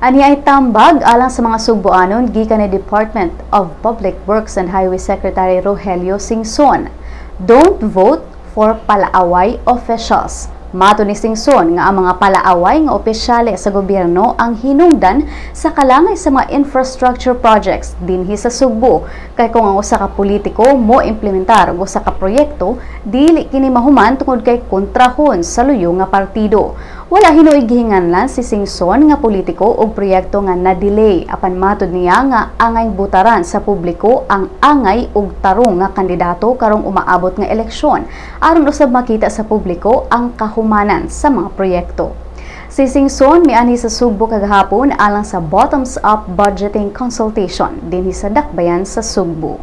Ani ay tambag alang sa mga Sugboanon gikan ni Department of Public Works and Highway Secretary Rogelio Singson. "Don't vote for palaaway officials." Mato ni Singson nga ang mga palaaway nga opisyale sa gobyerno ang hinungdan sa kalangay sa mga infrastructure projects dinhi sa Sugbo, kay kung ang usa ka politiko mo implementar og usa ka proyekto, dili kini mahuman tungod kay kontrahon sa luyo nga partido. Wala hinuoy gihinganlan si Singson nga politiko og proyekto nga na-delay, apan matod niya nga angay butaran sa publiko ang angay og tarong nga kandidato karong umaabot nga eleksyon aron usab makita sa publiko ang kahumanan sa mga proyekto. Si Singson mianhi sa Sugbo kagahapon alang sa bottoms-up budgeting consultation dinhi sa Dakbayan sa Sugbo.